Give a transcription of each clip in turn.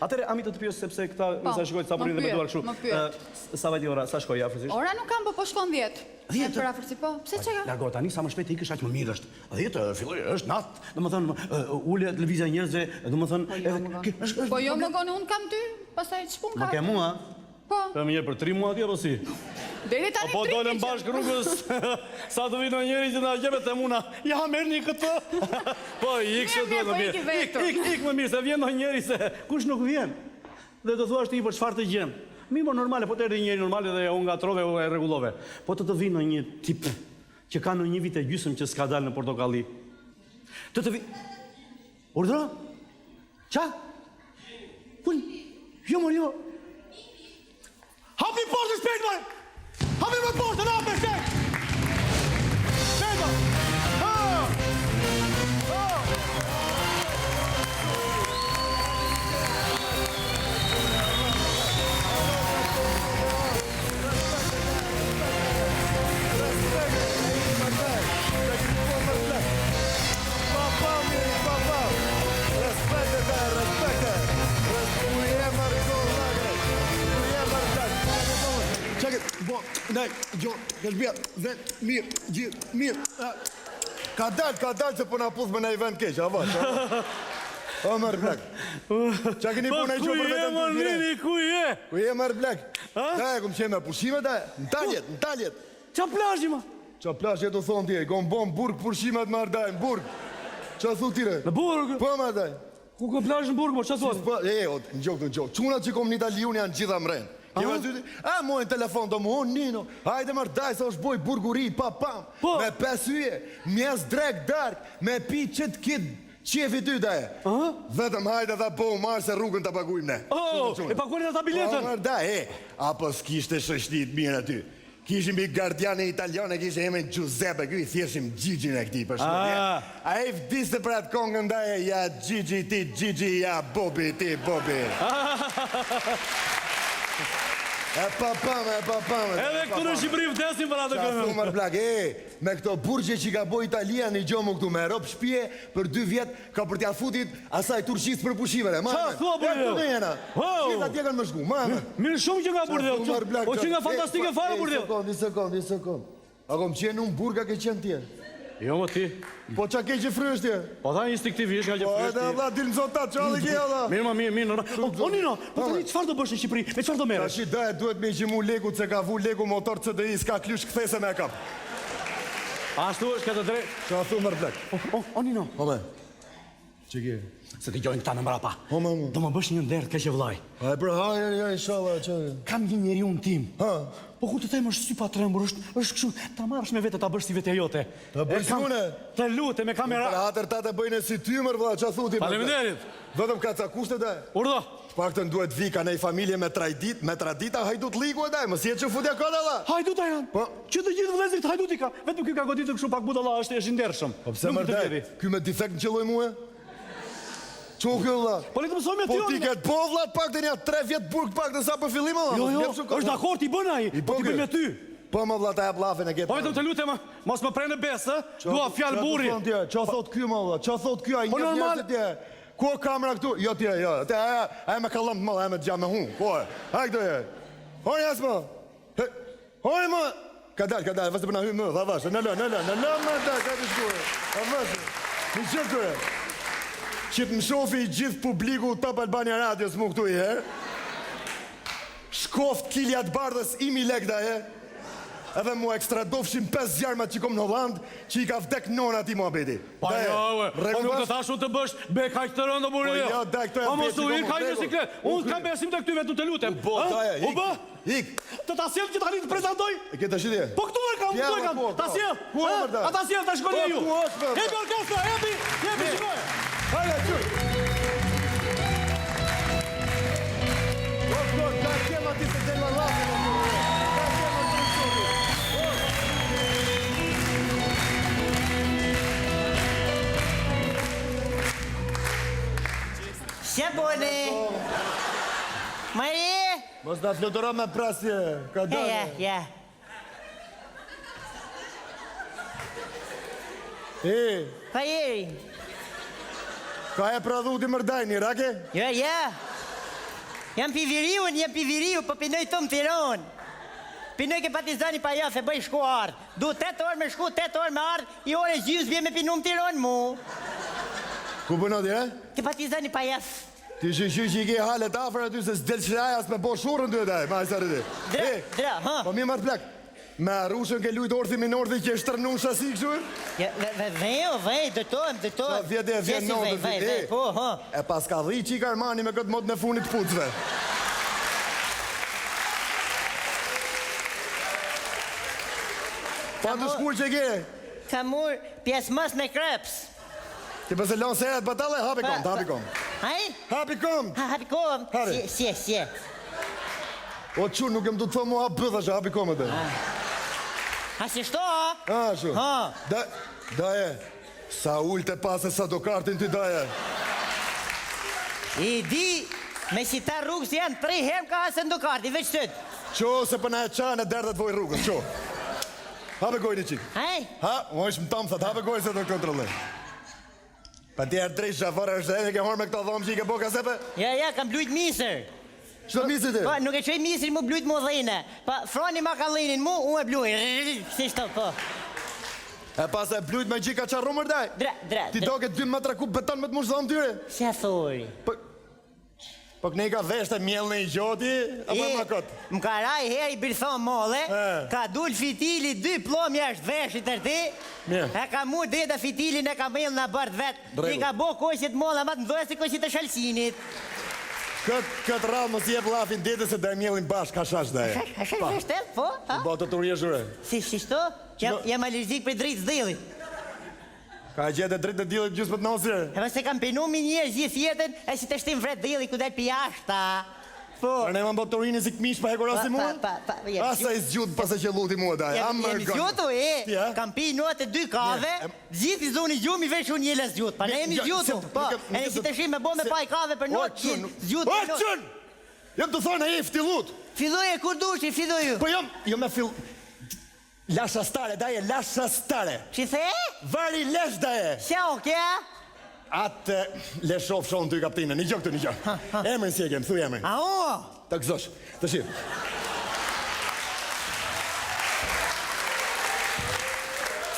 Atëherë Ami të të pyes sepse këta Po, sa shikoj sa më po rrinë dhe me pyet, duar kështu. më pyet. Ë, Sa vajti ora, sa shkoi afërsisht? Ora nuk kam, po po shkon 10. 10? Përafërsi, po. Pse çka? Largo tani sa më shpejt të ikësh aq më mirë është. 10 filloi, është natë, domethënë ulet lëvizja e njerëzve, domethënë Po jo, edhe më ky goni. është është Po jo, më goni, unë kam ty, pastaj ç'punë Më ka? ke mua? Po. Po mirë për 3 mua ti apo si? Deri tani Po tri dolëm ke bashkë qenë. rrugës. Sa të vinë njëri që na gjebe të muna. Ja merrni këtë. Po ik se Mirë, duhet mirë, më po mirë. iki Ik, vetëm. ik, ik më mirë se vjen ndonjëri se kush nuk vjen. Dhe do thuash ti për çfarë të gjen. Mirë, po normale, po të erdhi njeri normal dhe u ngatrove, u e rregullove. Po të të vinë ndonjë tip që ka në një vit e gjysmë që s'ka dalë në portokalli. Të të vi... Urdhëro? Ça? Kun? Jo, mor, jo. Hapi portën shpejt, mor! Hapi më portën, hapi shpejt! Shpejt, mor! Ha! Ha! Ka dalë, ka dalë se po na puth me në vend keq, a vash. O mër plak. Qa keni Po punë ai ku që për je, vetëm mor, të dire? Nini, ku je? Ku je mër plak? Da, e kom qenë me pushime da, në taljet, në taljet. Ça plazhi, ma? Ça plazhi e të thonë ti, kom bo në burg pushimet mër daj, në burg. Ça thu tire? Në burg? Po mër daj. Ku ka plazh në burg, mo, ça thua? Po, e, o, në gjokë, në gjokë. Çunat që kom në Itali unë janë gjitha mren. Ke Aha. vazhdy? A, mojnë telefon, do mu, o, Nino, hajde mër daj, se është boj burguri, pa pam. Po. Me pesë yje, mjes drek, dark, me pi që të kit qefi ty daj. Aha. Vetëm hajde dha po u marrë se rrugën ta pagujmë ne. Oh, Çuna, çuna. e paguanin ata biletën. Po, mër daj, e, apo s'kishte shoqni të mirë aty. Kishim një gardian italian e kishte emrin Giuseppe, ky i thjeshim Gigi e këtij për shkak. Ah. Ai vdiste për atë kongën daje, ja Gigi ti Gigi, ja Bobby ti Bobby. E pa pame, e pa pame. Edhe këtu në Shqipëri vdesin për atë Qa këngë. thu mër plak, e, me këto burgje që ka bo Italia një gjo mu këtu, me rob shpije për dy vjet, ka për t'ja futit asaj Turqisë për pushimere. Ma Qa men. thua, Ja, burrë? këtu ne jena. Wow. Gjithë atje kanë më shku, ma men. Mirë shumë që nga burdheu. Qa thu, mër plak, Po që qa- nga fantastike E, fare e, burdheu. Një sekond, një sekond, një sekond. A kom qenë unë burga ke qenë tje? Jo, mo ti. Po qa ke që frysh tje? Po tha instinktivisht nga që Po frysh edhe ti. vlla, dil në zotat, qalli ke vlla. Mirë, ma mirë, mirë, normal. O, o Nino, po tani çfarë do bësh në Shqipëri? Me çfarë do merresh? Tashi daje duhet me i gjimu lekut se ka vu leku motor CDI, s'ka klysh kthese me e kap. Ashtu është ke të drejtë. Qa thu mër plak? O, o, o Nino, O me. Që ke? se dëgjojnë këta në mbrapa. O, ma, ma. Do më bësh një nder të keq e vllai. A e për hajë, ja, inshallah, që... Kam një njeriun tim. Ha? Po ku të them është sy pa trembur, është është kështu, ta marrësh me vete ta bësh si vetja jote. Ta bëj E kam- si une? Të lutem me Për kamera. hatër ta të bëjnë si ty mër vlla, qa thu ti? mër, plak? Faleminderit. Vetëm ka ca kushte daj. Urdhë. Të paktën duhet vi ka nej familje me tradit, me tradita hajdut liku e daj, mos je që futja kot vlla. Hajduta janë. Po. Që të gjithë vëllezërit hajdut i ka. Vetëm ky ka goditur kështu pak budalla, është është i ndershëm. Po pse Nuk mër të daj? vjedhi. Ky me defekt në qëlloi mua? Ço ky vlla? Po le të mësojmë me Po ty. ti Nino. ke të po vlla të paktën ja 3 vjet burg të paktën sa për fillim vlla. Jo, mos jo, jep kështu kot. është dakord i bën ai. I Po ti bën bëj ky. me ty. Po më vlla ta jap llafin e ke. Po vetëm të lutem, mos më pre në besë, ë? Dua fjalë burri. Qa thot ky më vlla? Qa thot ky ai Po njeh normal. njerëzit tje? Ku o kamera këtu? Jo tje, jo. Te aja, aja me kallëm të madh, aja me gjamë me hun. Ku e? Haj këtu e. Hori as më. He, Hori më. Ka dal, ka dal, vazhdo për na hym më, dha vash. Në lë, në lë, në lë më dal, ka të shkuar. A vash. Një gjë këtu. e. Që të më shofi i gjithë publiku Top Albania Radios mu këtu i herë. Shkoft kilja të bardhës imi lek daje. Edhe mu ekstradofshin 5 zjarmat që kom në Holland, që i ka vdek nona ati muhabeti. Pa Daje, jo, ue, po rregull nuk të bash? thash unë të bësh be kaq të rëndë burri. Po jo. jo, daj, këto janë Po mos betë u që hir kom kaq në rregull. siklet. U Unë kam kry. besim tek ty vetëm të lutem. U bo, Ë? daje, U ik. bë? Ik. Të ta sjell që tani të prezantoj? E ke tash ide? Po këtu e kam, Ja, këtu e ma, kam. ku, Ta ku? sjell. Ku e Ë? mër, daj? A ta sjell, ta shikoni Po, ju. ku është, mër, Jepi orkestra, jepi, jepi shikoj. Hajde, qyr. Po, po, ka kema ti se del la llafin, o, po. Ka kema ti se del. Se bone? Mari? Mos na fluturo me prasje, ka Ja, dalë. ja, ja. E, Pa jeri. ka e prodhu ti mërdaj, një rake? Jo, ja. Jam pi veriu, jam pi veriu, po pinoj këtu në Tiron. Pinoj ke Partizani pa jaf, e bëj shku ardh. Du 8 orë me shku, 8 orë me ardh, i orë e gjysë vje me pinu në Tiron mu. Ku punon ti, e? Ke Partizani pa jaf. Ti shyqyr që i ke halet afër aty se s'del shraja as me bo shurrën duhet ai, ma sa rriti. Dra, dra, ha. Po mirë marr plak. Me arushën ke lujt orthi minorthi që e shtërnun shasi kështu? Ja, ve, ve, veo, ve, dëtojmë, dëtojmë. Sa vjet e vjen Jesi, notën ve, ve, ti, ve, e. po, ha. E pas ka dhi çik Armani me këtë modën e funit të pucve. Pa të shkur që ke. Ka mur pjesë mos me kreps. Ti pse lon serat batalle, hapi kom, hapi kom. Ai? Hapi kom. Ha, hapi kom. Hapi. Si, si, si. O çun, nuk jem të të thëmë mu hap byth, ashe, hapi kom atë. Ha, si shto, ha? Ha, shu. Ha. Da, daje, sa ul të pase sa do kartin ti daje. I di, me si ta rrugë si janë tri herë më ka hasën do karti, veç tët. Qo, se për na e qanë e derdhet voj rrugës, qo. Hape gojën një çik. Hej? Ha, mo është më tamë, thot, hape gojën se do kontrolloj. Pa ti erë drejt shafare është edhe ke horë me këto dhomë që i ke bo kasepe? Ja, ja, kam blujt misër. Çdo misër ti? Po, nuk e qoj misrin mu blujt mu dhene. Pa, froni ma kallinin mu, unë e bluj. Si shto, po. E pas e blujt me gjithë ka qa rumër daj? Dre, dre, Ti dre. do ke 2 metra kub beton me të mush dhomë tyre? Si a thori? Po, po këne i ka veshtë e mjellë në i gjoti, apo e ma kot? Më ka raj her i birthon molle, E. ka dul fitili dy plom jashtë veshit tër ti, Mirë. e ka mu deda fitilin e ka mjellë në bërtë vet, Rregull. i ka bo koqet molla ma të mdhoja si koqet e shalqinit. Kët, kët radhë mos i jep llafin detit se do e mjellin bashkë hashash daje. Hashash, vështet, po, ha? Po të turje shure. Si, si shto? Jam, jam alergjik për dritë s'dillit. Ka gjetë dritë e diellit gjysmë të nosir. E pas se kam pinu mi njerëz gjithë jetën, e si të shtim vret dilli ku del pjashta. Po. Për ne më bë si këmish pa hekurasi Pa, mua? pa, pa, pa, jem Asa i zgjut pas e qelluti mua daj. Jam, Am jam zgjutu, e. Ti, a? Kam pi notë dy kave, Mirë, gjithë i zoni gjumi veç unë jela zgjut. Pa ne jemi Jo, zgjutu. se- Po, nuk e- nuk e e si do- të shim me bo me se- pa i kave për O, notë, çun, gjithë zgjut O, për notë. çun! Jam të thonë ai ftillut. Filloje kur dushi, filloju. Po jam, jo me fill Lasha stare, daje, lasha stare. Që the? Vari lesh daje. Qa o kja? Atë leshof shon ty kaptinën, një gjë këtu, një gjë. Emrin si e kem, thuj emrin. A o? Ta gëzosh. Tash.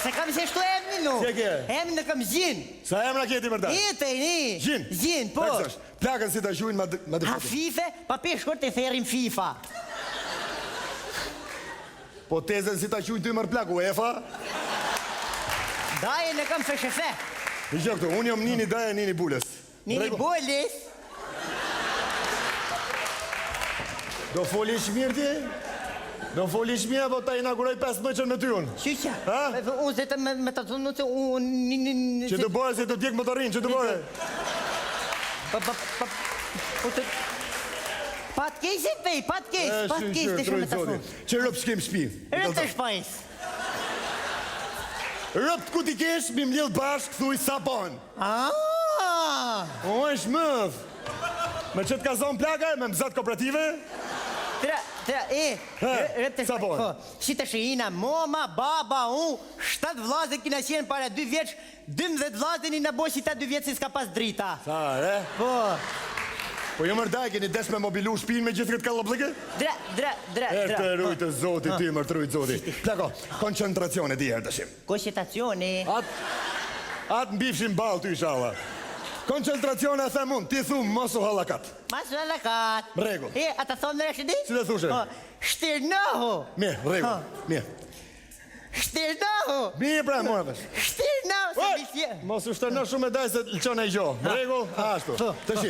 Se kam se shtu emnin nu. Si e ke? Emnin e kam Gjin. Sa emra ke ti për ta? I të një. Gjin. Gjin, po. Ta gëzosh. Plakën si ta quajnë ma ma të Hafife, pa pe shkurt e therim FIFA. Po tezen si ta quajnë ty mër plak, UEFA? Dajën e kam FSHF. Një gjë këtu, unë jam Nini Daje, Nini Bulës. Nini Rregull. Bolis. Do folish mirë ti? Do folish mirë apo ta inauguroj 15 me ty unë? Qyqa? Ha? Unë se të me, me të thonë se unë... Një, një, një, Që të bore si të djek motorin, që të bore? Pa, pa, pa, po të... Pa të keq se pej, pa të keq, pa të keq të shumë me të thonë. Që rëp shkim shpi. Rëp të shpajs. Rëp ku ti kesh, mi mlidh bashk, thuj sa bon. Aaaa! O, është mëth. Me që të ka zonë plaka, me mëzat kooperative? Tra, tra, e, He, rëp të sa shpajs. bon? Po, si të shihina, mama, baba, unë, shtatë vllazën kina qenë para dy vjeç, 12 vllazën i na bo si ta dy vjet si s'ka pas drita. Sa, re? Po, Po jo mërda, keni desh me mobilu shpinë me gjithë këtë kallëbllike? dra, dra, dra, E dra. të rujtë zoti, ty mër të rujtë zoti. Plako, koncentracione di herë tash. Koncentracioni. At, at mbifshin ball ty inshallah. Koncentracione e them unë, ti thu mos u hallakat. Mas në lakat. Rregull. E, ata thonë në reshë di? Si të thushe? Po, shtirnohu. Mirë, rregull. Mirë. Shtirnohu. Mirë pra, mora vesh. Shtirnohu, se Oj! mi thje. Mos u shtërno shumë e daj se lçon e gjo. Rregull, ashtu. Po, Tash,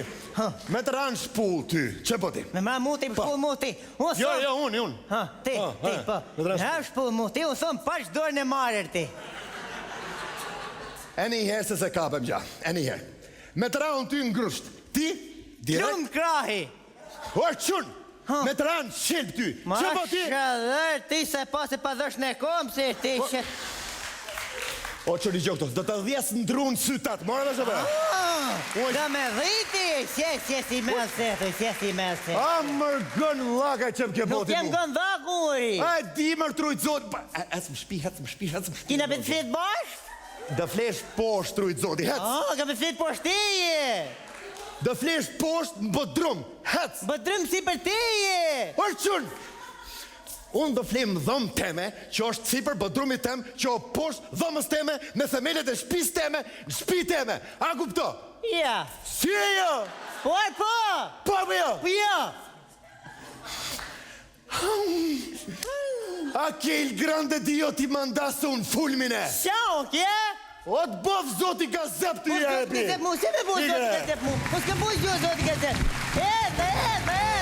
me të ranë shpull ty, çe po ti? Me mra muti, më shpull muti. Unë Jo, thom- jo, unë, unë. Ha, ti, Ha, ti, ha, po. me të ranë Ha, shpull muti, unë thom, pash dorën e marrër ti. E një herë se se kapem gja, e një herë. Me të ranë ty në grusht, ti, direkt, Lum krahi. o qun, me të ranë shqelp ty, Ma që po ti? shëllër, ti se pas e pa dhësh në kom, se ti Po- që... O qun i gjë këto, do të dhjes ndrun sytat, more vesh apo? Ah, Oj. Do me dhiti, që që si me se, thuj, që si me se. A mërgën llaka që më ke Nuk boti jem mu. gëndhak, uri. A di mër trujt zot, pa, a- ec më shpi, ec më shpi, ec më shpi. Kina me të flet bashkë? Do flesh poshtë trujt zoti, hec. Ah, ka me flet poshteje. Do flesh poshtë në bodrum. Hec. Bodrum sipër teje. Or çun. Unë do fle në dhomë teme, që është sipër bodrumit tem, që o poshtë dhomës teme, me themelet e shtëpisë teme, në shtëpi teme. A kupto? Ja. Si e jo? Po, e po. Po apo jo? Po jo. A che il grande Dio ti mandasse un fulmine? Ciao, kje? O të bëf zoti gazep ty Po e zoti gazep mu, si me bu zoti gazep mu? Po s'ke bu zoti gazep. E, e, e.